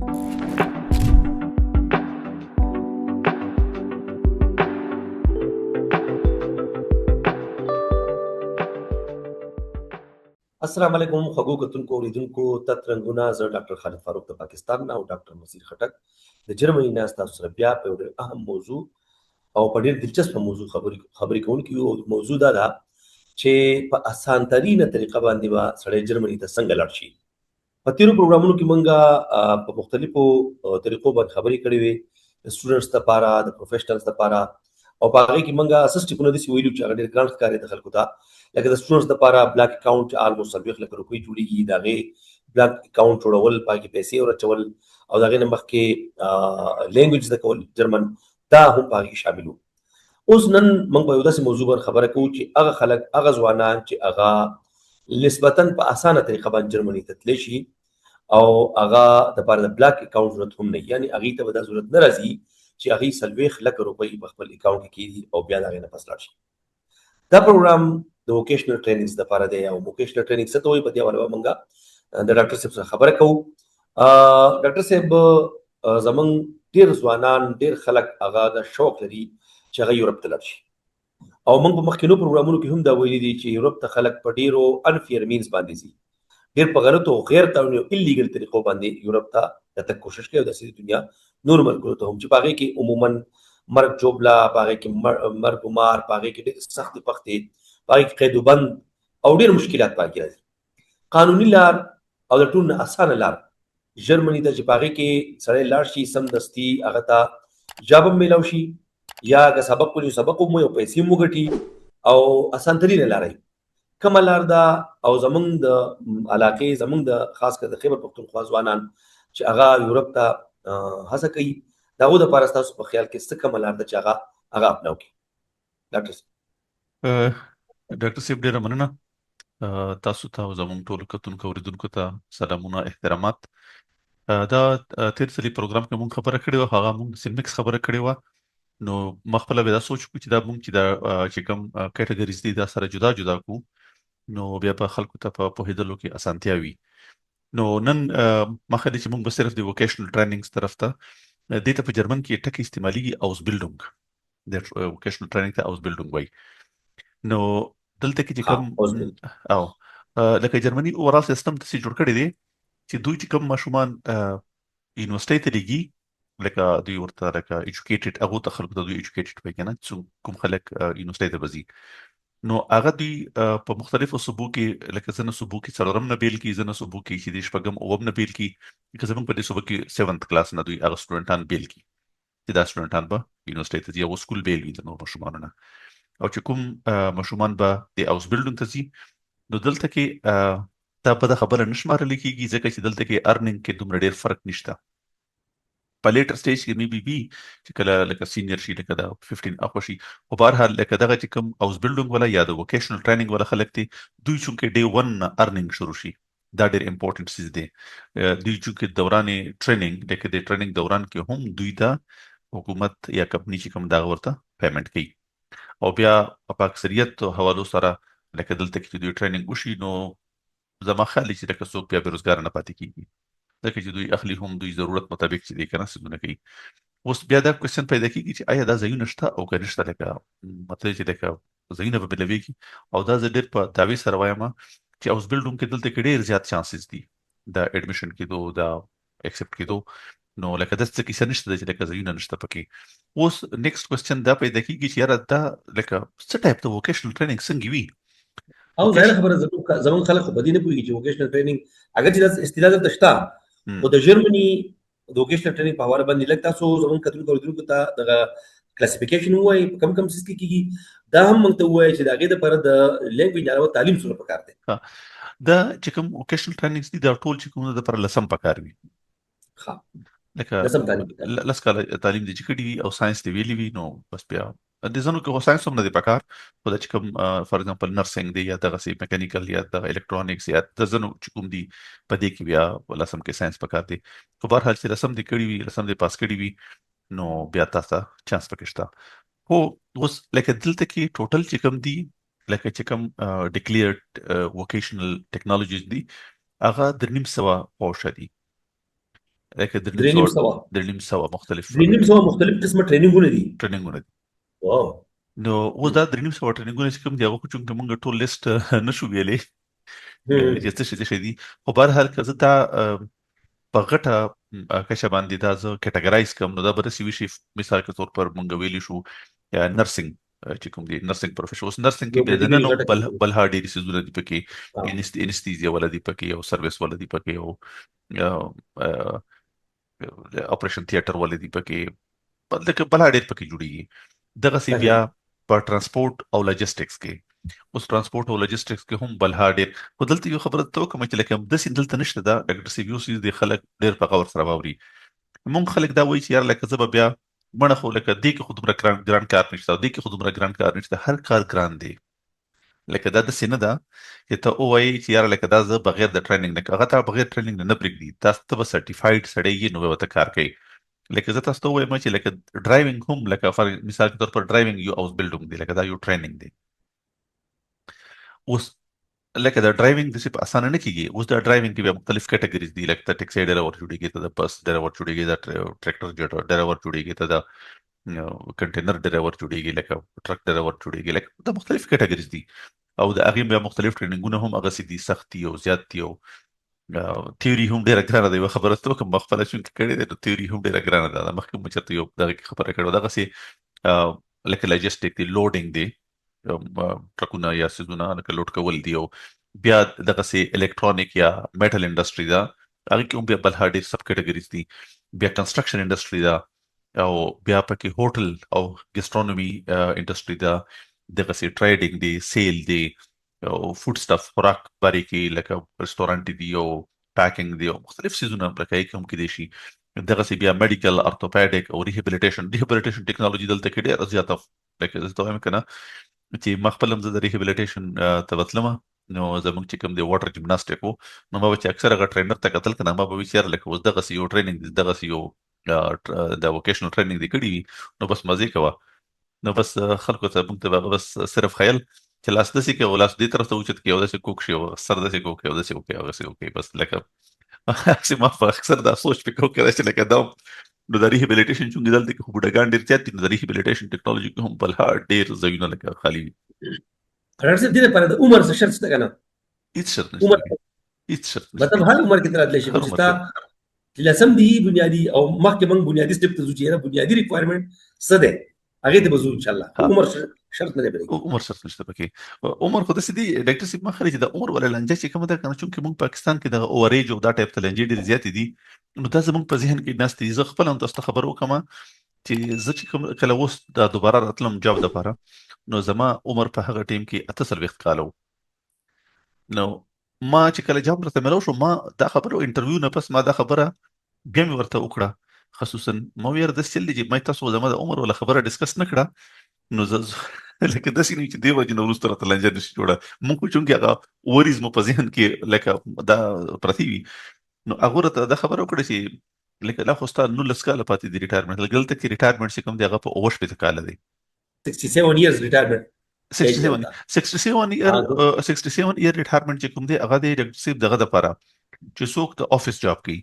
السلام علیکم خوږو کتونکو اوریدونکو تت رنګونه. زه ډاکټر خالد فاروق د پاکستان نه او ډاکټر نصیر خټک د جرمني نه تاسو سره بیا په یو ډېر اهم موضوع او په ډېر دلچسپ موضوع خبرې کوونکي یو. موضوع دا ده چې په اسان ترینه طریقه باندې به سړی جرمني ته څنګه لاړ شي. په تیرو پروګرامونو کې مونږه په مختلفو طریقو باندې خبرې کړې وې، د سټوډنټس لپاره، د پروفیشنلز لپاره، او په هغې کې مونږه څه سټیپونه داسې ویلو چې هغه ډېر ګران ښکارېده خلکو ته، لکه د سټوډنټس لپاره بلاک اکاونټ چې آلموسټ 40 لکه روپۍ جوړېږي، د هغې بلاک اکاونټ جوړول، په هغې کې پیسې ور اچول او د هغې نه مخکې لینګویج زده کول جرمن، دا هم په هغې کې شامل وو. اوس نن موږ په یو داسې موضوع باندې خبره کوو چې هغه خلک، هغه ځوانان چې هغه نسبتاً په اسانه طریقه باندې جرمني ته تللی شي او هغه د پاره د بلاک اکاونټ ضرورت هم نه، یعنی هغې ته به دا ضرورت نه راځي چې هغې 40 لکه روپۍ په خپل اکاونټ کې کېږدي او بیا د هغې نه پس لاړ شي. دا پروګرام د ووکیشنل ټریننګز لپاره دی او ووکیشنل ټریننګ څه ته وایي، په دې حواله به موږ د ډاکټر صاحب سره خبره کوو. ډاکټر صاحب، زمونږ ډېر ځوانان، ډېر خلک هغه د شوق لري چې هغه یورپ ته لاړ شي، او موږ په مخکینو پروګرامونو کې هم دا ویلي دي چې یورپ ته خلک په ډېرو انفیر مینز باندې ځي، ډېر په غلطو، غیر قانوني او ایلیګل طریقو باندې یورپ ته د تګ کوشش کوي، او داسې د دنیا نور ملکونو ته هم، چې په هغې کې عموما مرګ ژوبله، په هغې کې مرګ و مار، په هغې کې ډېر سختې پختې، په هغې کې قید و بند او ډېر مشکلات په هغې کې راځي. قانوني لار او د ټولو نه اسانه لار جرمني ته چې په هغې کې سړی لاړ شي، سمدستي هغه ته جاب هم میلاو شي، یا که سبق ولي سبق هم وایي او پیسې هم وګټي، او اسان ترینه لاره وي. کومه لار ده او زمونږ د علاقې، زمونږ د خاص کر د خیبر پښتونخوا ځوانان چې هغه یورپ ته هڅه کوي، د هغو دپاره ستاسو په خیال کې څه کومه لار ده چې هغه اپناو کړي؟ ډاکټر صاحب. ډاکټر صاحب، ډیره مننه تاسو ته او زموږ ټولو کتونکو اوریدونکو ته سلامونه، احترامات. دا تیر ځلې پروګرام کې مونږ خبره کړې وه، هغه مونږ سیمکس خبره کړې وه، نو ما خپله بیا دا سوچ وکړو چې دا مونږ چې دا چې کوم کټګریز دي دا سره جدا جدا کو، نو بیا به خلکو ته په پوهېدلو کې اسانتیا وي. نو نن مخه دې چې مونږ به صرف د ووکیشنل ټریننګز طرف ته، دې ته په جرمن کې ټکی استعمالیږي اوس بیلډونګ، د ووکیشنل ټریننګ ته اوس بیلډونګ وایي. نو دلته کې چې کوم او لکه جرمني اوورال سیستم ته جوړ کړی دی چې دوی چې کوم ماشومان یونیورسيټي ته لېږي، لکه دوی ورته لکه ایجوکیټډ، هغه ته خلکو ته دوی ایجوکیټډ وایي کنه، چې کوم خلک یونیورسيټي ته بزي، نو هغه دوی په مختلفو صوبو کې، لکه ځنه صوبو کې څلورم نه بیل کی، ځنه صوبو کې چې د شپږم اووم نه بیل کی، لکه زمونږ په دې صوبه کې 7th کلاس نه دوی هغه سټوډنټان بیل کی چې دا سټوډنټان به یونیورسيټي ته ځي او سکول بیل وي د نور ماشومانو نه، او چې کوم ماشومان به د اوس بلډونګ ته ځي، نو دلته کې دا بده خبره نه شمارل کیږي، ځکه چې دلته کې ارنینګ کې دومره ډیر فرق نشته. په لیټر سټیج کې می بي بي چې کله لکه سینیئر شي، لکه دا 15 اخو شي، خو بهرحال لکه دغه چې کوم اوس بلډونګ ولا یا د ووکیشنل ټریننګ ولا خلک دي، دوی چونکه ډی 1 نه ارنینګ شروع شي، دا ډیر امپورټنت څیز دی. دوی چونکه دوران ټریننګ، لکه د ټریننګ دوران کې هم دوی ته حکومت یا کمپنی چې کوم دا ورته پیمنټ کوي، او بیا په اکثریت حوالو سره لکه دلته کې چې دوی ټریننګ وشي، نو زما خیال دی چې لکه څوک بیا بېروزګاره نه پاتې کېږي، ځکه چې دوی اخلي هم دوی ضرورت مطابق چې دی که نه څیزونه کوي. اوس بیا دا کوېسچن پیدا کېږي چې آیا دا ځایونه شته او که نشته، لکه مطلب چې لکه ځایونه به ملوېږي. او دا زه ډېر په دعوې سره وایم چې اوس بلډونګ کې دلته کې ډېر زیات چانسز دي د اډمیشن کېدو، د اکسپټ کېدو، نو لکه داسې څه کیسه نشته چې لکه ځایونه نشته پکې. اوس نیکسټ کوېسچن دا پیدا کېږي چې یاره دا لکه څه ټایپ د ووکیشنل ټریننګ څنګه وي؟ او ظاهر خبره زمونږ خلک خو په دې نه پوهېږي چې ووکیشنل ټریننګ، اګر چې دا اصطلاح دلته شته، خو د جرمني د ووکیشنل ټریننګ په حواله باندې لږ تاسو زمونږ کتونکو اورېدونکو ته دغه کلاسیفیکیشن ووایي، په کوم کوم څیز کې کېږي، دا هم موږ ته ووایي چې د هغې دپاره د لینګویج نه علاوه تعلیم څومره پکار دی. دا چې کوم ووکیشنل ټریننګز دي، دا ټول چې کوم د لپاره لسم پکار وي. لکه لسم تعلیم لس کاله تعلیم دې چې کړی وي او ساينس دې ویلی وي، نو بس بیا د ځینو کې خو ساينس هم نه دی پکار، خو دا چې کوم فار ایگزامپل نرسنګ دی یا دغسې میکانیکل یا دغه الکترونیکس یا د ځینو چې کوم دي، په دې کې بیا لسم کې ساينس پکار دی. خو بهرحال چې لسم دې کړی وي، لسم دې پاس کړی وي، نو بیا تاسو ته چانس پکې شته. خو اوس لکه دلته کې ټوټل چې کوم دي، لکه چې کوم ډیکلیرډ ووکیشنل ټکنالوژیز دي، هغه 350 پوشه دي. لکه درې نیم درې نیم سوه، سوه. 350 مختلف، 350 مختلف قسمه ټریننګونه دي. ټریننګونه دي. واو. نو اوس دا 350 ټریننګونه چې کوم دي، هغه خو چونکې موږ ټول لیست نه شو ویلی چې څه شي څه شي دي، خو بهرحال که زه دا په غټه کچه باندې دا زه کټګورایز کوم، نو دا به داسې وي چې مثال کے طور پر مونږ ویلی شو نرسنګ چې کوم دی، نرسنګ پروفیشن. اوس نرسنګ کې یو بیا کټګوري دننه هم غټه کټګوري. بلها ډېرې څیزونه دي پکې. انستیزیا والا دي پکې، او سرویس والا دي پکې، او اپریشن تھیټر والا دي پکې، لکه بلها ډېر پکې جوړیږي. دغسې بیا په ترانسپورت او لاجستکس کې، اوس ترانسپورت او لاجستکس کې هم بلها ډېر. خو دلته یو خبره ته وکړم چې لکه داسې دلته نشته، دا ډاکټر صاحب یو څیز دی خلک ډېر په غور سره واوري. مونږ خلک دا وایي چې یار لکه زه به بیا مړه، خو لکه دې کې خو دومره ګران کار نشته، او دې کې خو دومره ګران کار نشته. هر کار ګران دی. لکه دا داسې نه ده چې ته ووایې چې یاره لکه دا زه بغیر د ټریننګ نه، هغه تا بغیر ټریننګ نه نه پرېږدي. تاسو ته به سرټیفاید سړی یې نو به ته کار کوي. لکه زه تاسو ته ووایم چې لکه ډرایوینګ هم، لکه فار مثال کے طور پر ډرایوینګ یو اوس بلډونګ دی، لکه دا یو ټریننګ دی. اوس لکه د ډرایوینګ داسې په اسانه نه کېږي. اوس د ډرایوینګ کې بیا مختلف کټګریز دي، لکه ته ټیکسي ډرایور جوړېږي، ته د بس ډرایور جوړېږي، د ټریکټر ډرایور جوړېږي، ته د کنټینر ډرایور جوړېږي، لکه ټرک ډرایور جوړېږي. لکه دا مختلف کټګریز دي، او د هغې بیا مختلف ټریننګونه هم هغسې دي، سخت دي او زیات دي، او تیوري هم ډېره ګرانه ده. یوه خبره ته وکړم، ما خپله چونکې کړې ده، نو تیوري هم ډېره ګرانه ده. دا مخکې مو چېرته یو دغه کې خبره کړې وه. دغسې لکه لاجسټیک دی، لوډینګ دی، ټرکونه یا څیزونه لکه لوډ کول دي، او بیا دغسې الکترونیک یا میټل انډسټري ده، هغې کې هم بیا بلها ډېر سب کټګریز دي. بیا کنسټرکشن انډسټري ده، او بیا پکې هوټل او ګسټرونومي انډسټري ده، دغسې ټریډینګ دی، سیل دی، او فوډ سټف خوراک بارې کې لکه رستورانټ دي او پیکنګ دی او مختلف څیزونه لکه یې هم کېدای شي. دغسې بیا میډیکل، ارتوپیډیک او ریهابیلیټیشن. ریهابیلیټیشن ټکنالوژي دلته کې ډېره زیاته، لکه زه ته وایم که نه چې ما خپل هم زه د ریهابیلیټیشن ته وتلم، نو زموږ چې کوم دی واټر جمناسټیک وو، نو ما به چې اکثر هغه ټرینر ته کتل که نه، ما به ویل چې یاره لکه اوس دغسې یو ټریننګ دی، دغسې یو د ووکیشنل ټریننګ دی کړي وي، نو بس مزې کوه. نو بس خلکو ته موږ ته به هغه بس صرف خیال چې لاس داسې کوي او لاس دې طرف ته اوچت کوي او داسې کوک شي او سر داسې کوک او داسې وکړي او داسې وکړي، بس لکه هسې ما په اکثر دا سوچ پې کوو که چې لکه دا. نو د ریهابیلیټیشن چونکې دلته کې خو بوډاګان ډېر زیات دي، نو د ریهابیلیټیشن ټکنالوژي کې هم بلها ډېر ځایونه لکه خالي وي. ډاکټر صاحب، دې لپاره د عمر څه شرط شته که نه؟ هیڅ شرط نشته عمر پکې، هیڅ شرط نشته. مطلب هر عمر کې ته راتلی شي، هر خو چې عمر ستا کې. چې لسم دی بنیادي، او مخکې موږ بنیادي سټیپ ته ځو چې یاره بنیادي ریکوایرمنټ څه دی، هغې ته به ځو انشاءالله. عمر شرط نه دی پکې. عمر شرط نشته پکې. عمر خو داسې دی ډاکټر صاحب، ما خري چې د عمر ولا لانجه چې کومه ده کنه، چونکې موږ پاکستان کې دغه اوور ایج او دا ټایپ ته لانجې ډېرې زیاتې دي، نو دا زموږ په ذهن کې ناست دي. زه خپله هم تاسو ته خبر وکړم چې زه چې کوم کله اوس دا دوباره راتلم جاب دپاره، نو زما عمر په هغه ټایم کې 48 کاله و. نو ما چې کله جاب راته ملو شو، ما دا خبره انټرویو نه پس ما دا خبره بیا مې ورته وکړه، خصوصا ما ویل داسې چل دی چې ما تاسو زما د عمر ولا خبره ډسکس نه کړه، نو زه لکه داسې نه چې دې وجې نه وروسته راته لانجه نشي جوړه. موږ خو چونکې هغه وریز مو په ذهن کې لکه دا پرتې وي، نو هغه راته دا خبره وکړه چې لکه لا خو ستا 19 کاله پاتې دي ریټایرمنټ، لکه دلته کې ریټایرمنټ چې کوم دی هغه په 67 کاله دی. 67 years retirement. 67، 67 year، 67 year retirement چې کوم دی هغه دی ډاکټر صاحب دغه دپاره چې څوک د افیس جاب کوي،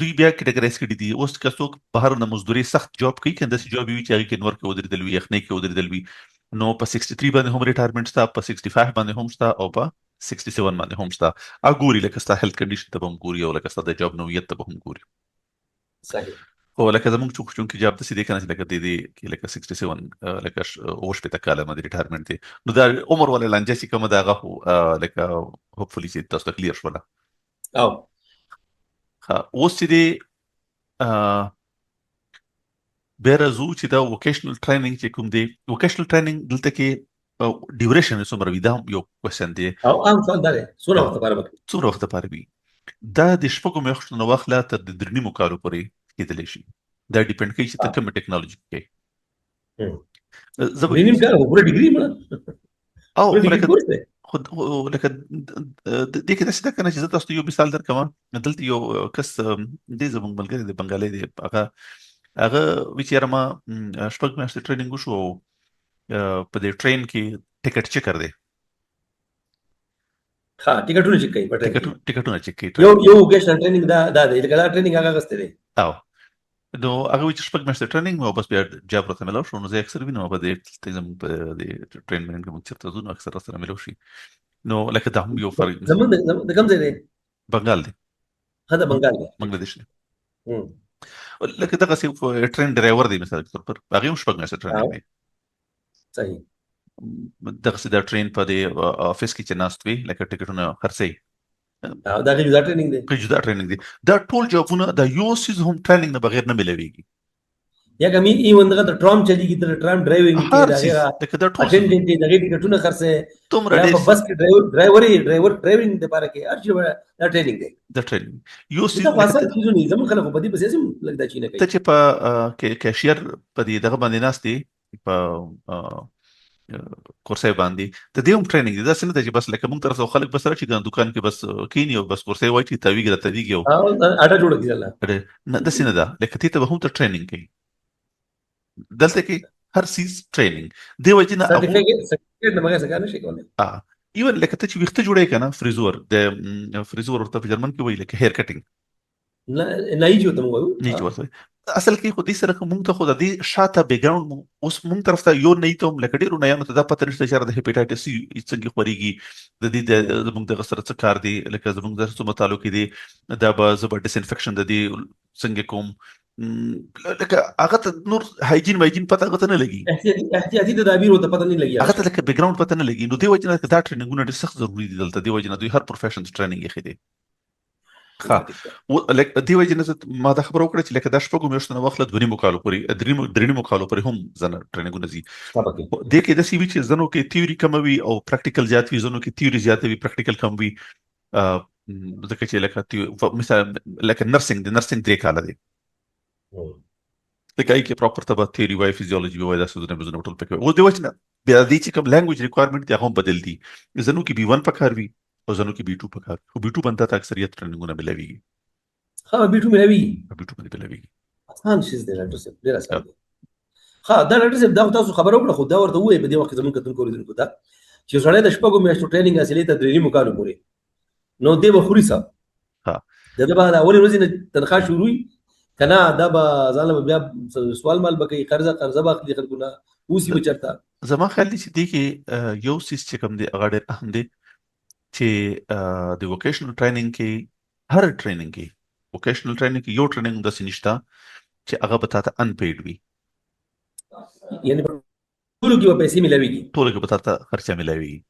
دوی بیا کټګرایز کړي دي. اوس که څوک بهر نه مزدوري سخت جاب کوي، که داسې جاب وي چې هغې کې نور کې ودرېدل وي، یخنۍ کې ودرېدل وي، نو په 63 باندې هم ریټایرمنټ شته، په 65 باندې هم شته، او په 67 باندې هم شته. هغه ګوري لکه ستا هیلث کنډیشن ته به هم ګوري، او لکه ستا د جاب نوعیت ته به هم ګوري. خو لکه زموږ چونکې جاب داسې دی که نه چې لکه دې دې کې لکه 67، لکه 67 کاله باندې ریټایرمنټ دی. نو دا عمر والا لانجه چې کومه ده هغه خو لکه هوپفولي چې تاسو ته کلیر شوله. او ښه، اوس چې دی بیا راځو چې دا ووکیشنل ټریننګ چې کوم دی، ووکیشنل ټریننګ دلته کې ډیوریشن یې څومره وي، دا هم یو کوېشن دی. او عام سوال دا دی، څومره وخت لپاره به کوي؟ څومره وخت لپاره وي؟ دا د شپږو میاشتو نه واخله تر د درې نیمو کالو پورې کېدلی شي. دا ډیپند کوي چې ته کومه ټکنالوژي کوې. زه به درې نیم کاله خو پوره ډیګري مړه. او پوره خو ډیګري لکه کورس دی. خو لکه دې کې داسې ده که نه چې زه تاسو ته یو مثال درکړم. دلته یو کس دی زموږ ملګری دی، بنګالی دی، هغه وی چې یاره ما شپږ میاشتې ټریننګ وشو او په دې ټرین کې ټیکټ چکر دی. ها، ټیکټونه چک کوي په ټرین کې. ټیکټونه چک کوي. یو یو ووکیشنل ټریننګ دا دا دی، لکه دا ټریننګ هغه غسته دی. او نو هغه وی چې شپږ میاشتې ټریننګ مې، بس بیا جاب راته ملاو شو. نو زه اکثر وینم په دې زموږ په دې ټرین مین کې موږ چېرته ځو، نو اکثر سره ملاو شي. نو لکه دا هم یو فرق. زموږ د کوم ځای دی؟ بنګال دی. ها، د بنګال دی. بنگلاديش دی. لکه دغه سی ټرین ډرایور دی مثلا طور پر، هغه هم شپږ میاشتې ټریننګ دی. صحیح. دغه سی د ټرین په دې افیس کې چې ناست وي، لکه ټیکټونه خرڅوي. دا غي جدا ټریننګ دی. جدا ټریننګ دی. دا ټول جابونه دا یو سیز هم ټریننګ نه بغیر نه ملويږي. یا کمی ایون دغه د ټرام چلیږي، د ټرام ډرایوینګ کې، دا غیره لکه دا ټول اټینډنټ دی، دغه ټیکټونه خرڅه دومره ډېر، په بس کې ډرایور ډرایور ډرایوینګ د پاره کې هر څه دا ټریننګ دی. دا ټریننګ یو سیز. دا آسان چیزونه زموږ خلک په دې پسې هم لږ دا چی نه کوي. ته چې په کیشیر په دې دغه باندې ناست دی، په کورسۍ باندې، د دې هم ټریننګ دی. دا څنګه ده چې بس لکه موږ طرف ته خلک بس راشي کنه، دکان کې بس کینی او بس کورسۍ وای چې تاویږي را تاویږي او اډه جوړه کړي. نه، داسې نه ده. لکه دې ته به هم ته ټریننګ کوي. دلته کې هر سیز ټریننګ دی وجه نه. سرټیفیکیټ نه بغیر څه کار نشي کولای. ایون لکه ته چې ویښته جوړې کنه، فریزور، د فریزور ورته په جرمن کې وایي، لکه هیر کټینګ. نه یې ته موږ وایو. نه چې ورته اصل کې خو دې سره مونږ ته خو د دې شاته بیکګراوند اوس مونږ طرف ته یو نه ته هم لکه ډیرو نیانو ته دا پته نشته چې د هیپاټایټس سی څنګه خوريږي، د دې زمونږ دغه سره څه کار دی، لکه زمونږ د څه متعلق دی، دا به زه به ډیسانفیکشن د دې څنګه کوم، لکه هغه ته نور هایجین وایجین پته هغه ته نه لګي. احتیاطي تدابیر ورته پته نه لګي. هغه ته لکه بیکګراوند پته نه لګي. نو دی وجه نه دا ټریننګونه ډېر سخت ضروري دي دلته. دی وجه نه دوی هر پروفیشن ټریننګ یې دی. ښه، لکه دی وجه نه ما دا خبره وکړه چې لکه دا شپږو میاشتو نه واخله 2.5 کالو پورې، 3.5 کالو پورې هم ځنه ټریننګونه ځي. دې کې داسې وي چې ځینو کې تیوري کمه وي او پریکټیکل زیات وي، ځینو کې تیوري زیاته وي، پریکټیکل کم وي. ځکه چې لکه مثلا لکه نرسنګ دی، نرسنګ 3 کاله دی. لکه ای کې پراپر ته به تیوري وای، فزیولوژي وای، دا څه نه ټول پکې اوس دی وجه نه. بیا دې چې کوم لانګویج ریکوایرمنټ دی، هغه هم بدل دي. ځینو کې بي 1 پکار وي او ځینو کې بي 2 پکار وي، خو بي 2 باندې ته اکثریت ټریننګونه ملويږي. ها، بي 2 ملويږي. بي 2 باندې ملويږي. آسان شیز دی ډاکټر صاحب، ډیر آسان دی. ها، دا ډاکټر صاحب دا تاسو خبره وکړه، خو دا ورته ووایي په دې وخت کې زموږ کتونکو اورېدونکو ته چې سړی د شپږو میاشتو ټریننګ حاصلې ته 3.5 کالو پورې، نو دی به خوري صاحب. د ده به د اولې ورځې نه تنخوا شروع وي که نه، دا به ځان له بیا سوال مال به کوي، قرضه قرضه به اخلي خلکو نه، اوسي به چېرته. زما خیال دی چې دې کې یو څیز چې کوم دی هغه ډېر اهم دی چې د ووکیشنل ټریننګ کې، هر ټریننګ کې، ووکیشنل ټریننګ کې یو ټریننګ داسې نشته چې هغه به تاته انپیډ وي. یعنی ټولو کې به پیسې ملاویږي. ټولو کې به تاته خرچه ملاویږي.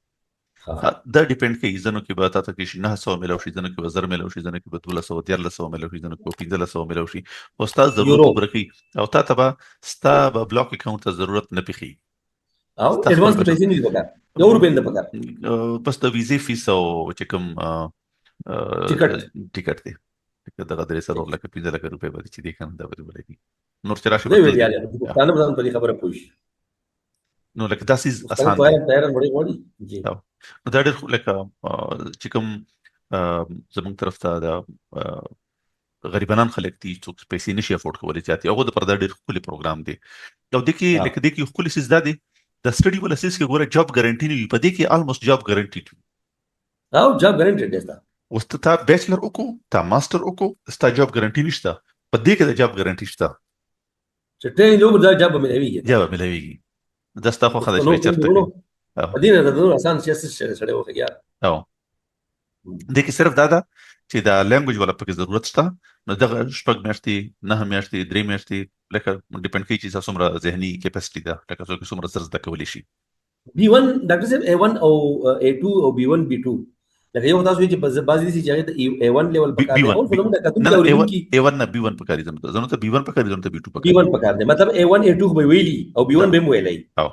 دا ډیپند کوي، ځینو کې به تاته کې شي 900 ملاو شي، ځینو کې به 1000 ملاو شي، ځینو کې به 1200، 1300 ملاو شي، ځینو کې به 1500 ملاو شي، خو ستا ضرورت پوره کوي او تاته به ستا به بلاک اکاونټ ته ضرورت نه پېښېږي. او اډوانس کې پیسې نه دي پکار، یو روپۍ نه پکار. بس د ویزې فیس او چې کوم ټیکټ ټیکټ دی، دغه 3-4 لکه 5 لکه روپۍ به چې دی کنه، دا به دې ولګي، نور چې راشي. بس پښتانه به ځان په دې خبره پوه شي. نو لکه دا څیز اسان دی. جی. نو دا ډېر لکه چې کوم زمونږ طرف ته دا غریبانان خلک دي، څوک پیسې نشي افورډ کولی زیاتې، هغو دپاره دا ډېر ښکلی پروګرام دی. او دې کې لکه دې کې ښکلی څیز دا دی، د سټډي ولا څیز کې ګوره جاب ګارنټي نه وي، په دې کې الموست جاب ګارنټي وي. او جاب ګارنټي دی. اوس ته تا بیچلر وکړو، تا ماستر وکړو، ستا جاب ګارنټي نشته. په دې کې د جاب ګارنټي شته چې ټریننګ وکړو، دا جاب به ملاویږي. جاب به ملاویږي. دا ستا خوښه ده چې چېرته کوې. په دې نه د نور آسان شی څه سړی وکړي یار. او دې کې صرف دا ده چې دا لانګویج ولا پکې ضرورت شته. نو دغه شپږ میاشتې، 9 میاشتې، 3 میاشتې، لکه ډیپند کوي چې تاسو څومره ذهني کیپاسټي ده، لکه څوک څومره زر زده کولی شي. بي 1 ډاکټر صاحب، ای 1 او ای 2 او بي 1 بي 2، لکه یو تاسو چې بعضې دي چې هغې ته ای 1 لیول پکار دی، او زموږ د کتونکي اورېدونکي ای 1 نه بي 1 پکار دي، زموږ ته بي 1 پکار دي، زموږ ته بي 2 پکار بي 1 پکار دی. مطلب ای 1 ای 2 خو به ویلي او بي 1 به هم ویلی. او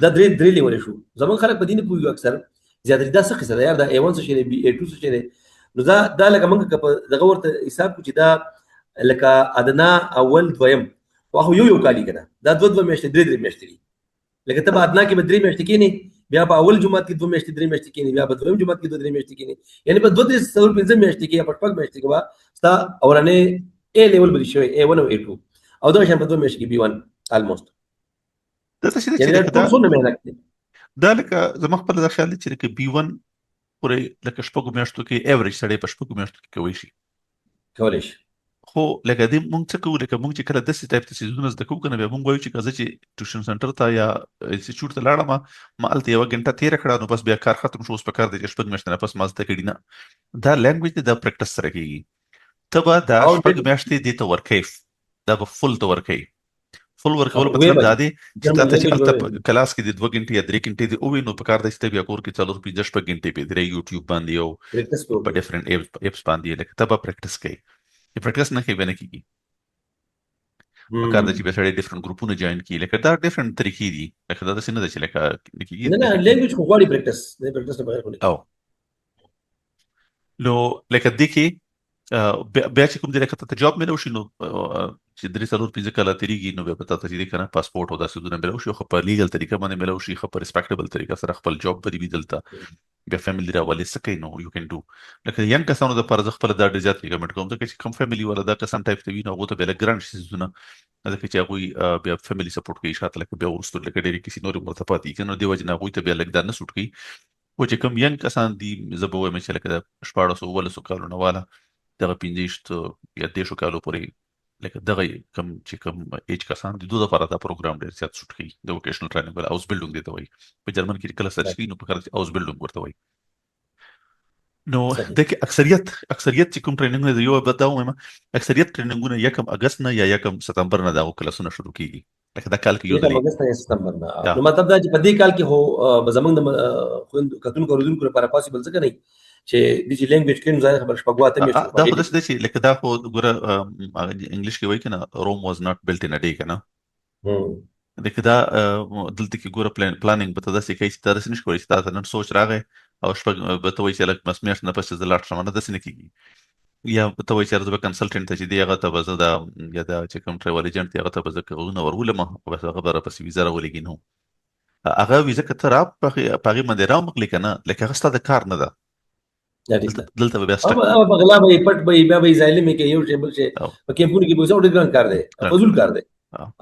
دا درې درې لیول شو. زموږ خلک په دې نه پوهېږي اکثر زیاتره، دا څه قصه ده یار، دا ای 1 څه شی دی، بي ای 2 څه شی دی. نو دا دا لکه موږ که په دغه ورته حساب کړو چې دا لکه ادنا اول دویم خو یو یو کالي که نه، دا دوه دوه میاشتې، درې درې میاشتې دي. لکه ته په ادنا کې به 3 میاشتې کېنې، بیا په اول جومات کې 2 میاشتې 3 میاشتې کېنې، بیا په دویم جومات کې 2 3 میاشتې کېنې، یعنی په 2 3 4 5 میاشتې کې یا په شپږ میاشتې کې به ستا اولنې ای لیول به شوی، ای 1 او ای 2، او دغه شان په 2 میاشتې کې بي 1 الموست. دا څه چې یعنی دا ټول څونه محنت دی. دا لکه زما خپل دا خیال دی چې لکه بي 1 پورې لکه شپږو میاشتو کې ایوریج سړی په شپږو میاشتو کې کوی شي. کولی شي. خو لکه دې مونږ څه کوو، لکه مونږ چې کله داسې ټایپ ته څیزونه زده کوو که نه، بیا مونږ وایو چې که زه چې ټیوشن سنټر ته یا انسټیټیوټ ته لاړم، ما هلته یوه ګنټه تېره کړه، نو بس بیا کار ختم شو، اوس په کار دی چې شپږ میاشتې نه پس ما زده کړي. نه، دا لینګویج دی، دا پریکټس سره کېږي. ته به دا شپږ میاشتې دې ته ورکوې، دا به فل ته ورکوې. فل ورکول مطلب دا دی چې تا ته چې هلته په کلاس کې د 2 ګنټې یا 3 ګنټې دې ووي، نو په کار دی چې ته بیا کور کې 4، 5، 6 ګنټې پې درې یوټیوب باندې او په ډیفرنٹ اپس باندې لکه ته به پریکټس کوې. چې پریکټس نه کوې، بیا نه کېږي. په کار دی چې بیا سړی ډیفرنٹ ګروپونه جوائن کړي. لکه دا ډیفرنٹ طریقې دي، لکه دا داسې نه ده چې لکه نه کېږي. نه نه، لینګویج خو غواړي پریکټس، د پریکټس نه بغیر خو نه. او نو لکه دې کې بیا چې کوم دی، لکه ته جاب ملو شي، نو چې 3، 4، 5 کاله تېرېږي، نو بیا به تاته چې دی که نه پاسپورټ او داسې څیزونه ملو شي، خو په لیګل طریقه باندې ملو شي، ښه په ریسپیکټیبل طریقه سره خپل جاب به دې وي دلته، بیا فیملی راولې، څه کوي، نو یو کین ډو. لکه ینګ کسانو دپاره زه خپله دا ډېر زیات ریکمنډ کوم، ځکه چې کوم فیملی والا دا کسان ټایپ ته وي، نو هغو ته بیا لږ ګران شي څیزونه، ځکه چې هغوی بیا فیملی سپورټ کوي شاته، لکه بیا وروسته لکه ډېرې کیسې نورې ورته پاتې کېږي، نو دې وجې نه هغوی ته بیا لږ دا نه سوټ کوي. خو چې کوم ینګ کسان دي، زه به ووایم چې لکه د 16، 17 کالو نه واله دغه 25 یا 30 کالو پورې، لکه دغه کوم چې کوم ایج کسان دي، دوی لپاره دا پروګرام ډېر زیات سوټ کوي، د ووکیشنل ټریننګ ولا Ausbildung دی ته وایي. په جرمن کې کله سرچ کوي، نو په کار چې Ausbildung ورته وایي. نو د کې اکثریت چې کوم ټریننګونه دی، یو به دا وایم، اکثریت ټریننګونه یکم اگست نه یا یکم ستمبر نه دا کلاسونه شروع کیږي، لکه دا کال کې یو ځل اگست نه یا ستمبر نه. نو مطلب دا چې په دې کال کې هو زمونږ د خويندو کتونکو اوریدونکو لپاره پاسیبل ځکه نه چې د چې لینګویج کې ځای خبر شپږ واته میاشتې. دا خو داسې دی چې لکه دا خو ګوره، انګلیش کې وایي کنه، "Rome was not built in a day" کنه. لکه دا دلته کې ګوره، پلانینګ به ته داسې کوي چې تا داسې نشي کولی چې تا ته نن سوچ راغی او شپږ به ته وایي چې لکه بس میاشت نه پس زه لاړ شم. نه، داسې نه کېږي. یا ته وایي چې زه به کنسلټنټ ته چې دی هغه ته به زه دا یا دا چې کوم ټریول ایجنټ دی هغه ته به زه کاغذونه ورولم او بس هغه به راپسې ویزه راولېږي. نو هغه ویزه که ته را په هغې باندې راومغلې که نه، لکه هغه ستا د کار نه ده، دلته به بیا سټک او په غلا به پټ به بیا به ظالم کې یو شی بل شي په کیمپونو کې به. ډېر ګران کار دی، فضول کار دی.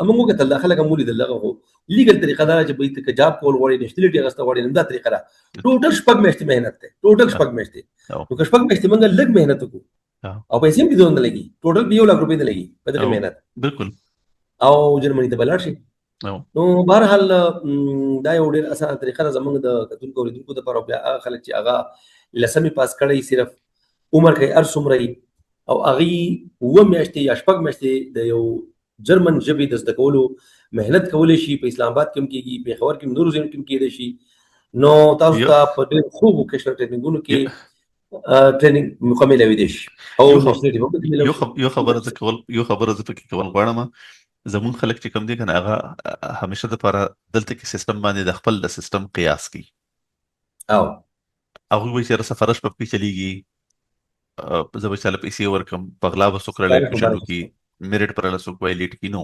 موږ کتل دا خلک مو لیدل. دغه خو لیګل طریقه دا چې به ته جاب کول غواړي، نیشنلټي اخیسته غواړي، نو دا طریقه ده. ټوټل شپږ میاشتې مهنت دی، ټوټل شپږ میاشتې. نو که شپږ میاشتې موږ لږ مهنت وکړو او پیسې هم دې نه لګي، ټوټل به 1 لک روپۍ نه لګي په دغه مهنت. او جرمني ته بلاړ شي. نو بهرحال دا یو ډېر اسانه طریقه ده زمونږ د کتونکو اوریدونکو لپاره. بیا هغه خلک چې هغه لسمې پاس کړی، صرف عمر کې هر څومره او هغه 7 میاشتې یا 6 میاشتې د یو جرمن ژبې د زده کولو مهنت کولی شي، په اسلام آباد کې هم کېږي، پېښور کې هم، نورو ځایونو کې هم کېدای شي، نو تاسو ته په ډېر ښو ووکیشنل ټریننګونو کې ټریننګ مکمل وي شي او یو خبره زه پکې کول غواړم. زمون خلک چې کوم دي کنه، هغه همیشه د پاره دلته کې سیستم باندې د خپل د سیستم قیاس کوي. او هغوی وایي چې سفارش په کې چلیږي، زه به چاله پیسې ورکم، په غلا به څوک راله اډمیشن وکړي، میرټ پر له څوک وایلیټ کړي. نو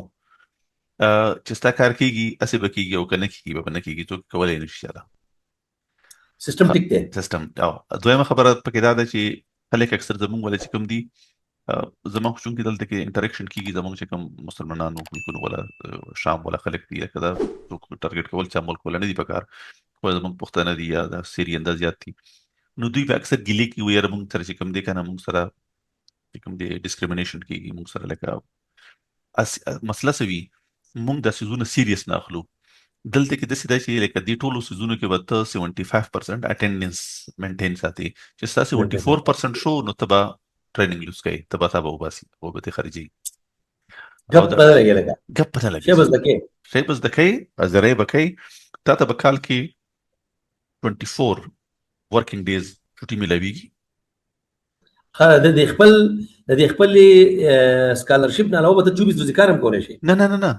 چې ستا کار کیږي، هسې به کیږي، او که نه کیږي به نه کیږي، څوک کولی نه شي چاله. سیستم ټیک دی. سیستم. او دویمه خبره پکې دا ده چې خلک اکثر زمونږ ولې چې کوم دي، زمونږ چونکې دلته کې انټریکشن کیږي، زمونږ چې کوم مسلمانانو ملکونو ولا شام ولا خلک دي، لکه دا څوک ټارګټ کول چا ملک ولا نه دي پکار، خو زمونږ پښتانه دي یا د سیرین دا زیات دي، نو دوی به اکثر ګیلې کوي، یاره مونږ سره چې کوم دی کنه، مونږ سره چې کوم دی ډیسکریمینیشن کیږي، مونږ سره لکه مسله څه وي، مونږ دا څیزونه سیریس نه اخلو. دلته کې داسې ده چې لکه دې ټولو څیزونو کې به ته 75% اټینډنس مینټین ساتي. چې ستا 74% شو، نو ته به ټریننګ لوز کوي، ته به تا به وباسي او به ته خارجي. ګپ به نه لګي لکه. ګپ به نه لګي. شی به زده کوې. شی به زده کوې، ازرې به کوې. تا ته به کال کې 24 ورکینګ ډیز چھټي ملاویږي. ښه، د دې خپل سکالرشپ نه علاوه به ته 24 ورځې کار هم کولی شې؟ نه نه نه نه،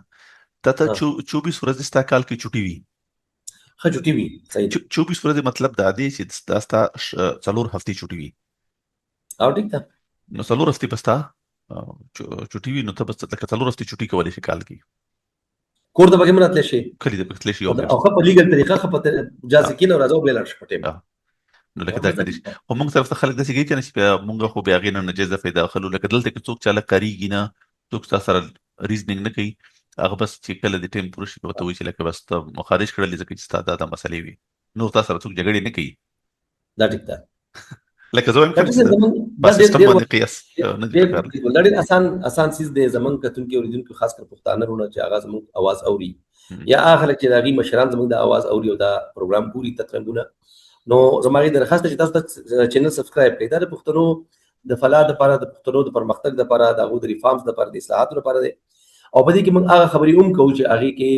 تا ته 24 ورځې ستا کال کې چھټي وي. ښه، چھټي وي، صحیح. 24 ورځې مطلب دا دی چې دا ستا 4 هفتې چھټي وي. او ټیک ده. نو 4 هفتې به ستا چھټي وي، نو ته بس لکه 4 هفتې چھټي کولی شې کال کې. کور ته پکې راتلی شي. کلي ته پکې تللی شي یو او ښه په لیګل طریقه، ښه په جاز کې نو راځه او بیا لاړ شي په ټیم. نو لکه دا کدي، خو موږ طرف ته خلک داسې کوي کنه چې بیا موږ خو بیا هغې نه ناجایزه فایده اخلو. لکه دلته کې څوک چاله کاریږي نه، څوک ستا سره ریزنینګ نه کوي، هغه بس چې کله د ټیم پوره شي، ورته وایي چې لکه بس ته مخارج کړلې، ځکه چې ستا دا مسلې وي، نور تا سره څوک جګړې نه کوي. دا ټیک ده. لکه زه وایم ډاکټر صاحب، زمونږ په سیستم باندې قیاس نه دی پکار. دا ډېر اسان څیز دی. زمونږ کتونکي، اوریدونکي، خاص کر پښتانه وروڼه چې هغه زمونږ اواز اوري، یا هغه خلک چې د هغې مشران زمونږ د اواز اوري او دا پروګرام ګوري تترنګونه، نو زما غي درخواست چې تاسو ته چینل سبسکرایب کړئ. دا د پښتنو د فلاح لپاره، د پښتنو د پرمختګ لپاره، د هغو د ریفارمز لپاره، د اصلاحاتو لپاره دی. او په دې کې موږ هغه خبرې هم کوو چې هغې کې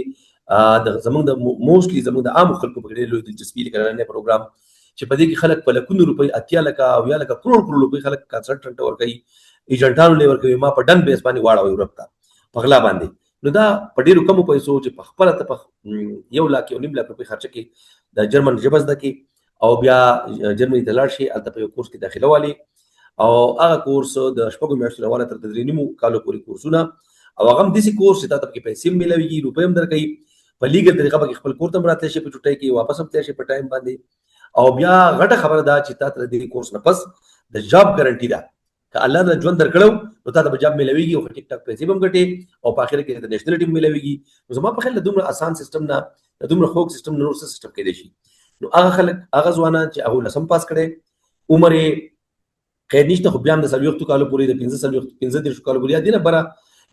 د زمونږ د موسټلی زمونږ د عامو خلکو په ډېر لوی دلچسپي، لکه نننی پروګرام چې په دې کې خلک په لکونو روپۍ، 80 لکه او یا لکه کروڑ کروڑ روپۍ خلک کنسلټنټ ورکوي، ایجنټانو لې ورکوي، ما په ډن بیس باندې واړوي یورپ ته په غلا باندې. نو دا په ډیرو کمو پیسو چې په خپله ته په 1 لاک، 1.5 لاک روپۍ خرچه کې د جرمن ژبه زده کې او بیا جرمني ته لاړ شي، هلته په یو کورس کې داخله والي، او هغه کورس د 6 میاشتو نه واله تر 3.5 کالو پورې کورسونه، او هغه هم داسې کورس چې تا ته پکې پیسې هم میلاویږي، روپۍ هم درکوي، په لیګل طریقه پکې خپل کور ته هم راتلی شي په چوټۍ کې، واپس هم تللی شي په ټایم باندې. او بیا غټه خبره ده چې تا ته د دې کورس نه پس د جاب ګارنټي ده. که الله د ژوند درکړو نو تا ته به جاب میلاویږي او ټیک ټاک پیسې به هم ګټې او په اخر کې د نېشنلټي هم میلاویږي. نو زما په خیال له دومره اسان سیستم نه، د دومره خوږ سیستم نه نور څه سیستم کېدای شي؟ نو هغه خلک، هغه ځوانان چې هغه لسم پاس کړي، عمر یې قید نشته، خو بیا هم د 40 کالو پورې، د 45، 35 کالو پورې، یا دینه بره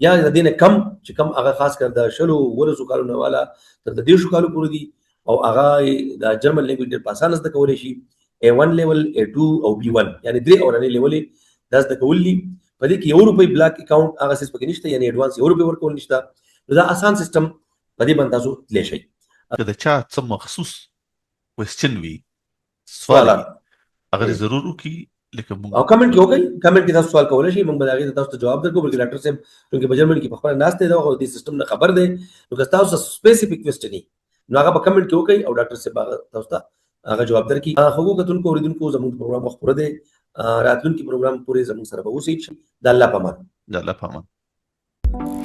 یا د دینه کم چې کم هغه خاص کر د 20 ورسو کالو نه والا تر د 30 کالو پورې دي، او هغه د جرمن لینګویج ډېر په اسانه زده کولی شي، A1 لیول، A2 او B1، یعنی درې اولنې لیولې دا زده کول دي. په دې کې 1 روپۍ بلاک اکاونټ هغه څه پکې نشته، یعنی اډوانس 1 روپۍ ورکول نشته. نو دا اسان سیستم، په دې باندې تاسو تللی شئ. که د چا څه مخصوص کوېسچن وي، سوال وي، هغه دې ضرور وکړي لکه موږ او کمنټ کې وکړئ. کمنټ کې تاسو سوال کولی شئ، موږ به د هغې تاسو ته جواب درکړو. بلکې ډاکټر صاحب چونکې په جرمني کې په خپله ناست دی او دې سیستم نه خبر دی، نو که تاسو سپیسیفیک کوېسچن وي نو هغه په کمنټ کې وکړئ او ډاکټر صاحب هغه تاسو ته هغه جواب درکړي. خوږو کتونکو، اورېدونکو، زموږ پروګرام وخت پوره دی. راتلونکي پروګرام پورې زموږ سره به اوسئ. د الله په امان. د الله په امان.